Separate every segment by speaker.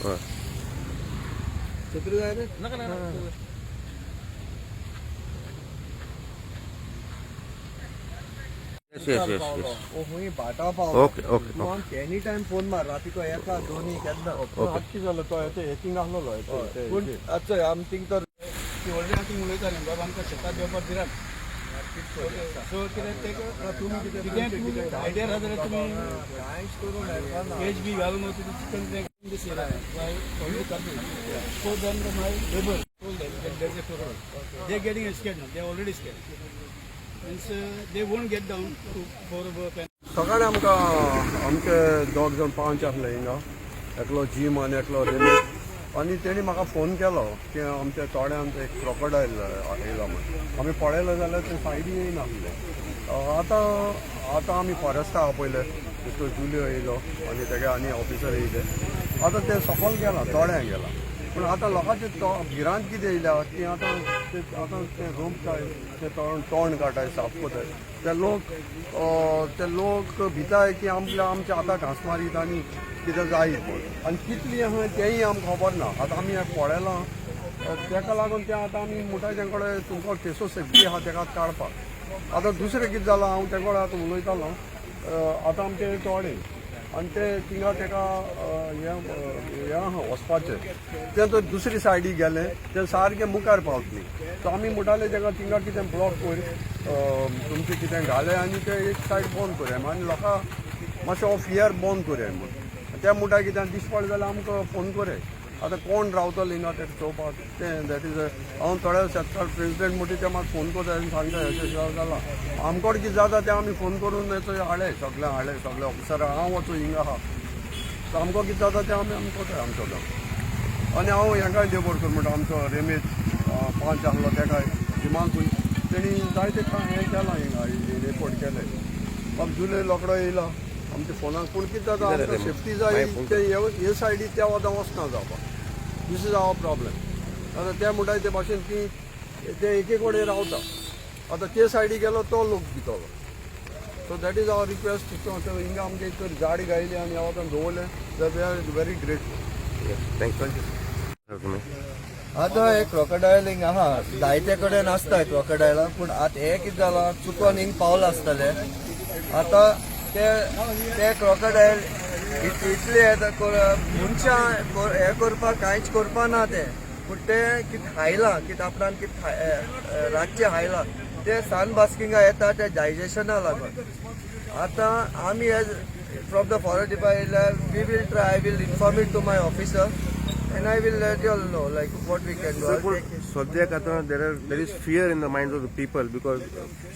Speaker 1: हय.
Speaker 2: छत्री जाय रे.
Speaker 3: नाका नाका.
Speaker 1: Yes.
Speaker 2: ओ हुंय भाटा पावलो.
Speaker 1: ओके ओके
Speaker 2: तूं आमकां एनी टायम फोन मार, रातीको एका दोनी केन्ना.
Speaker 4: कितें जालें, तो हेतिंग आसलेलो.
Speaker 2: पूण आतां आमी थिंग तर
Speaker 3: ती ऑलरेडी आतां उलयताली बाबा, आमकां शेतात देंवपाक दिनात. सो कितें ते,
Speaker 2: तुमी कितें
Speaker 3: कितें तुमी आयडिया आसा जाल्यार तुमी
Speaker 2: कांयच करूंक मेळपाना.
Speaker 3: केज बी घालून तुमी चिकन तें So then my labour told them that there is a crocodile. They are getting scared now. They are already scared. Means they won't get down to for work and
Speaker 4: सकाळी आमकां आमचे दोग जाण पांच आसले हिंगा, एकलो जीम आनी एकलो रेमेश, आनी तेणी म्हाका फोन केलो की आमच्या तोड्यांत एक क्रोकोडायल येयला म्हूण. आमी पळयलें जाल्यार ते सायडी येयनासले. आतां आतां आमी फॉरेस्टा आपयले, मिस्टर जुलियो येयलो आनी तेगे आनी ऑफिसर येयले. आतां ते सकयल गेला, तोड्यां गेला. पूण आतां लोकांचे तो भिरांत कितें येयल्या की आतां ते आतां ते रोमताय, ते तोंड तोंड काडटाय, साफ करताय. ते लोक भिताय की आमकां आमच्या आतां घांस मारीत आनी कितें जायत म्हूण. आनी कितली आहा तेंय आमकां खबर ना. आतां आमी हें पळयलां, तेका लागून तें आतां आमी म्हणटा तेंचे कडेन, तुमकां केसो सेफ्टी आहा तेका काडपाक. आतां दुसरें कितें जालां, हांव तेंचे कडेन आतां उलयतालो. आतां आमचे तोडे आनी ते थिंगा तेका हें हें आहा वचपाचें, तें तर दुसरी सायडी गेलें, तें सारकें मुखार पावतली. सो आमी म्हणटाले तेका, थिंगा कितें ब्लॉक कर, तुमचें कितें घालें आनी तें एक सायड बंद करया आनी लोकां मातशें हो फियर बंद करया म्हूण. ते म्हणटा कितें दिश्टी पडलें जाल्यार आमकां फोन करया. आतां कोण रावतलो हिंगा तेका चोवपाक तें, that is, हांव थोड्या शेतकार प्रेजिडेंट म्हणटा, ते म्हाका फोन करता आनी सांगता अशें अशें जालां. आमकोड कितें जाता तें आमी फोन करून हाडले सगळे, हाडले सगळे ऑफिसर. हांव वचो हिंगा आहा, सो आमकां कितें जाता तें आमी आमी करता आमचो काम. आनी हांव हेंकाय लेबर कर म्हणटा, आमचो रेमेश पांच आहलो, तेकाय जिमाकूय तेणी जायते हें केलां, हिंगा रिपोर्ट केले. बाब जुलय रोकडो येयला आमच्या फोनाक. पूण कितें जाता, आमकां सेफ्टी जाय, ते हे सायडी त्या वता वचना जावपाक. This is our problem. आतां ते म्हणटाय ते भाशेन की ते एके कडेन रावता, आतां ते सायडी गेलो तो लोक भितलो. So that is our request. हिंगा आमगे एक तर गाडी घायली आनी ह्या वतान दवरलें जाल्यार we are very grateful.
Speaker 1: Thank you तुमी.
Speaker 2: आतां हे क्रोकोडायल हिंग आहा, जायते कडेन आसता क्रोकोडायला. पूण आतां हे कितें जालां, चुकोन हिंग पावला आसतले. आतां ते ते क्रोकोडायल इतले येता, मनशां हें करपाक कांयच करपा ना ते. पूण ते कितें खायलां, कितें आपणान कितें रातचें खायलां, ते सन बास्किंगा येता, ते डायजेशना लागून. आतां आमी as from the forest department, we will try. I will inform it to my officer and I will let you know like what we can do.
Speaker 1: Sir, पूण सद्याक आतां there is fear in the mind of the people because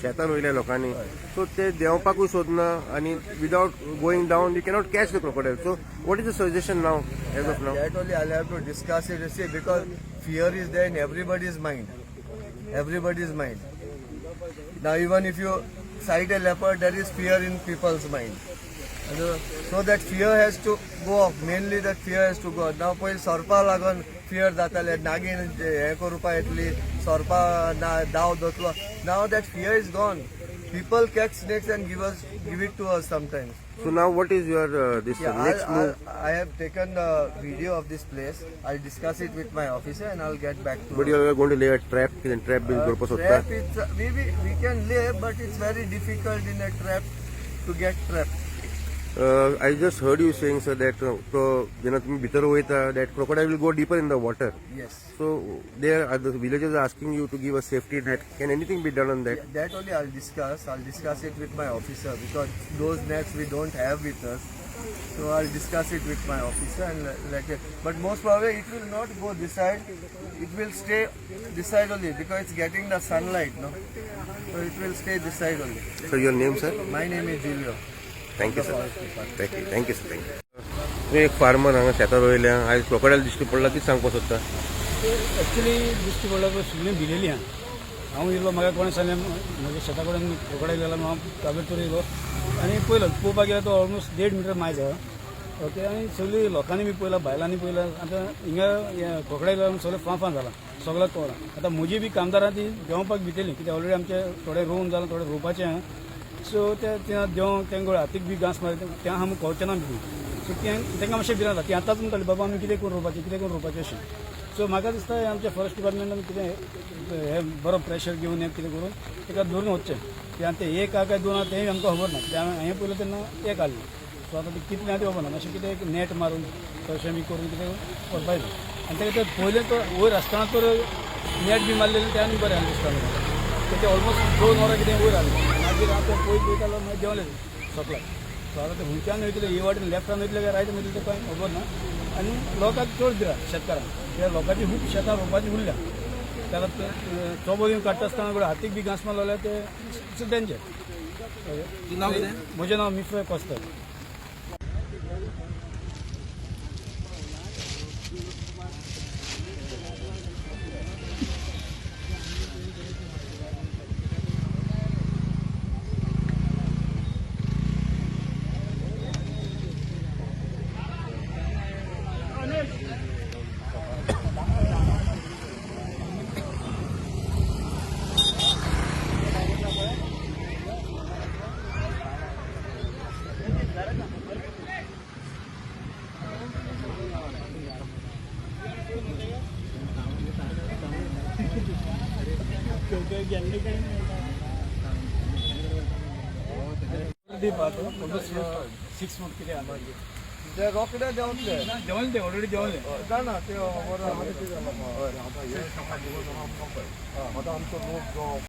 Speaker 1: शेतान वयल्या लोकांनी, so ते देंवपाकूय सोदना आनी without going down you cannot catch the crocodile. So what is the suggestion now, as of now?
Speaker 2: That only I'll have to discuss it, you see, because fear is there in everybody's mind. Everybody's mind. Now, even if you sight a leopard, there is fear in people's mind. And so that fear has to go off. Mainly that fear has to go off. Now, पयलीं सोरपा लागून fear जाताले, नागीण हें करपा येतली, सोरपा ना दाव दतलो. Now that fear is gone. People catch snakes and give it to us sometimes.
Speaker 1: So now what is your this
Speaker 2: Yeah,
Speaker 1: next move?
Speaker 2: I have taken the video of this place. I'll discuss it with my officer and I'll get back to
Speaker 1: But you are going to lay a trap, कितें trap बीन करपाक सोदता?
Speaker 2: Trap, it's, we can lay, but it's very difficult in a trap to get trapped.
Speaker 1: I just heard you saying, sir, that तो जेन्ना तुमी भितर वयता, that crocodile will go deeper in the water.
Speaker 2: Yes.
Speaker 1: So there are the villagers asking you to give a safety net. Can anything be done on that?
Speaker 2: Yeah, that only I'll discuss. I'll discuss it with my officer because those nets we don't have with us. So I'll discuss it with my officer and let it. But most probably it will not go this side. It will stay this side only because it's getting the sunlight, no? So it will stay this side only.
Speaker 1: Sir, your name, sir?
Speaker 2: My name is Julio.
Speaker 1: Thank you, sir. Thank you, thank you, sir, thank you. तुम्ही एक farmer, हांगा शेतार रोयल्या, आयज crocodile दिश्टी पडला, कितें सांगपाक सोदता?
Speaker 3: एक्चुली दिश्टी पडला पळय, सगळीं भिलेली आहा. हांव येयलो, म्हाका कोणें सांगलें म्हज्या शेता कडेन क्रोकोडायल येयला म्हणून. हांव ताबडतोब येयलो आनी पयलो, पळोवपाक गेल्यार तो ऑलमोस्ट देड मिटर मायज आहा. ओके, आनी सगळीं लोकांनी बी पळयला, बायलांनी पळयला. आतां हिंगा क्रोकोडायल लागून सगळें फां फां जालां, सगळें कवरां. आतां म्हजी बी कामदारां ती देंवपाक भितली, कित्याक ऑलरेडी आमचे थोडे रोवन जालां, थोडे रोवपाचें आहा. सो ते त्या देंव तेंगो हातीक बी घांस मारता तें आमकां कळचें ना बी. सो तें तांकां मातशें भिरांत जाता. ती आतांच म्हणटाली, बाबा आमी कितें करून रोवपाचें, कितें करून रोवपाचें अशें. सो म्हाका दिसता हें आमच्या फॉरेस्ट डिपार्टमेंटान कितें हें बरो प्रेशर घेवन हें कितें करून ताका धरून वचचें. कित्याक तें एक आहा काय दोन आहा तेंय आमकां खबर ना. कित्याक हांवें पयलें तेन्ना एक आहलें. सो आतां तें कितलें आहा तें खबर ना. मातशें कितें एक नेट मारून तशें बी करून कितें व्हरपाक जाय. आनी ताका तें पयलें तर वयर आसतना तर नेट बी मारलेलें तें आनी बरें आसलें दिसता म्हाका. तर तें ऑलमोस्ट 2 वरां कितें वयर आहलें. मागीर हांव तें पळयत पळयत आलो, मागीर देंवलें सकलाक. सो आतां तें खंयच्यान वयतलें, हे वाटेन लेफ्टान वयतलें काय रायटान वयतलें तें कांय खबर ना. आनी लोकांक चड भिरांत शेतकारांक, कित्याक लोकांची खूब शेतां रोवपाची उरल्या. ताका चोबो दिवन काडटा आसतना कडेन हातीक बी घांस मारलो जाल्यार ते it's danger. म्हजें नांव मिफ्रोय कोस्तर. ऑलमोस्ट 6 फूट कितें आहा.
Speaker 2: ते रोकडे देंवतले.
Speaker 3: ना, देंवले ते, ऑलरेडी देंवले.
Speaker 2: जाणा ते खबर आहा.
Speaker 4: आतां आमचो लोक जो